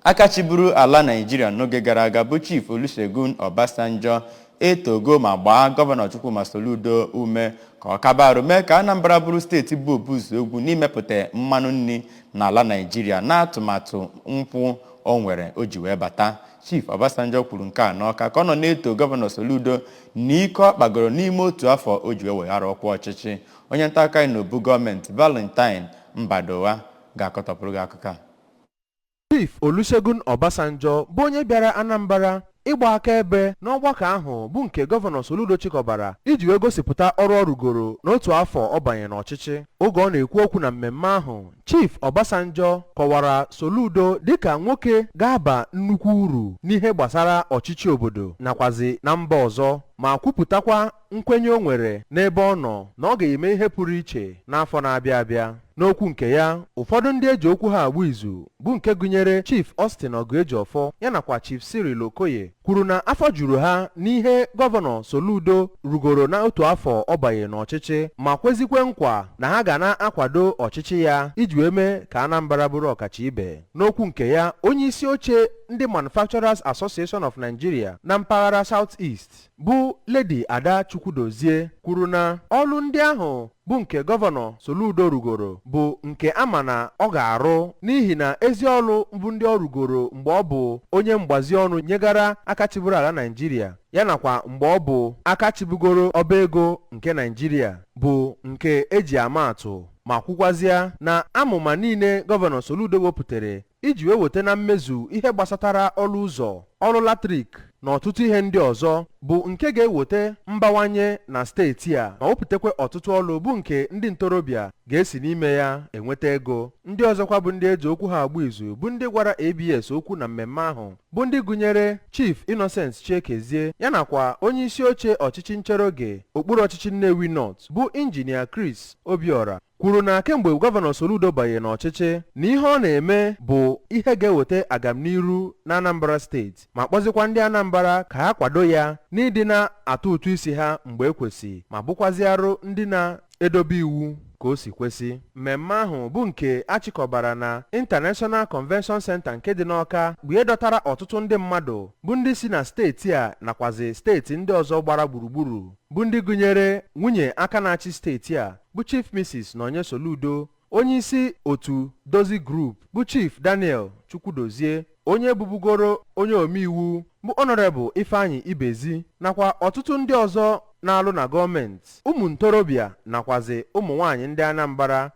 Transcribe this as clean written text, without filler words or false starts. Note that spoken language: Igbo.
Aka chịburu ala Naijiria n'oge gara aga bụ Chief Olusegun Obasanjo etogo ma gbaa Gọvanọ Chukwuma Soludo ume ka ọ kaba arụ mee ka Anambra bụrụ steeti bụ obuzu n'imepụta mmanụ nri n'ala Naijiria n'atụmatụ nkwụ o nwere o ji wee bata. Chief Obasanjo kwuru nke a n'Ọka ka ọ nọ na-eto Gọvanọ Soludo na ike ọ kpagoro n'ime otu afọ o ji wee weghara ọkwa ọchịchị. Onye nta akụkọ anyị n'obu gọọmenti, Valentine Mbadowa, ga-akọtọpụrụ gị akụkọ a. Chief Olusegun Obasanjo bụ onye bịara Anambra ịgba akaebe n'ọgbakọ ahụ bụ nke Gọvanọ Soludo chịkọbara iji wee gosipụta ọrụ ọ rugoro n'otu afọ ọ banye n'ọchịchị. Oge ọ na-ekwu okwu na mmemme ahụ, Chief Obasanjo kọwara Soludo dịka nwoke ga-aba nnukwu uru n'ihe gbasara ọchịchị obodo nakwazi na mba ọzọ, ma kwupụtakwa nkwenye o nwere n'ebe ọ nọ na ọ ga-eme ihe pụrụ iche n'afọ na-abịa abịa. N'okwu nke ya, ụfọdụ ndị eji okwu ha agba izu bụ nke gụnyere Chief Austin Oguejiofor ya nakwa Chief Cyril Okoye kwuru na afọ juru ha n'ihe Gọvanọ Soludo rugoro n'otu afọ ọ banye n'ọchịchị, ma kwezikwe nkwa na ha ga na-akwado ọchịchị ya iji wee mee ka Anambra bụrụ ọkacha ibe. N'okwu nke ya, onye isi oche ndị Manufacturers Association of Nigeria na mpaghara South East bụ Lady Ada Chukwudozie kwuru na ọlụ ndị ahụ bụ nke Gọvanọ Soludo rugoro bụ nke ama na ọ ga-arụ, n'ihi na ezi ọlụ bụ ndị ọ rugoro mgbe ọ bụ onye mgbazi ọnụ nyegara aka chịburu ala Naijiria ya nakwa mgbe ọ bụ aka chịbugoro ọba ego nke Naijiria bụ nke eji ama atụ, ma kwukwazịa na amụma niile Gọvanọ Soludo wepụtara iji wee weta na mmezu ihe gbasatara ọrụ ụzọ, ọrụ latrik na ọtụtụ ihe ndị ọzọ bụ nke ga-eweta mbawanye na steeti a, ma wepụtakwa ọtụtụ ọrụ bụ nke ndị ntorobịa ga-esi n'ime ya enweta ego. Ndị ọzọkwa bụ ndị eji okwu ha agba izu bụ ndị gwara ABS okwu na mmemme ahụ bụ ndị gụnyere Chief Innocent Chiekezie ya nakwa onye isi oche ọchịchị nchere oge okpuru ọchịchị Nnewi North bụ Injinia Chris Obiora kwuru na kemgbe Gọvanọ Soludo banye n'ọchịchị na ihe ọ na-eme bụ ihe ga-eweta agamniru na Anambra Steeti, ma kpọzikwa ndị Anambra ka ha kwado ya n'ịdị na-atụ ụtụ isi ha mgbe ekwesị, ma bụkwaziarụ ndị na-edobe iwu ka o si kwesị. Mmemme ahụ bụ nke achịkọbara na International Convention Center nke dị n'Ọka bụ ihe dọtara ọtụtụ ndị mmadụ bụ ndị si na steeti a nakwazi steeti ndị ọzọ gbara gburugburu, bụ ndị gụnyere nwunye aka na-achị steeti a bụ Chief Mrs. Nonye Soludo, onye isi otu Dozie Group bụ Chief Daniel Chukwudozie, onye bụbugoro onye omeiwu bụ Honorable Ifeanyi Ibezi, nakwa ọtụtụ ndị ọzọ na-alụ na gọọmenti, ụmụ ntorobịa nakwazi ụmụ nwaanyị ndị Anambra.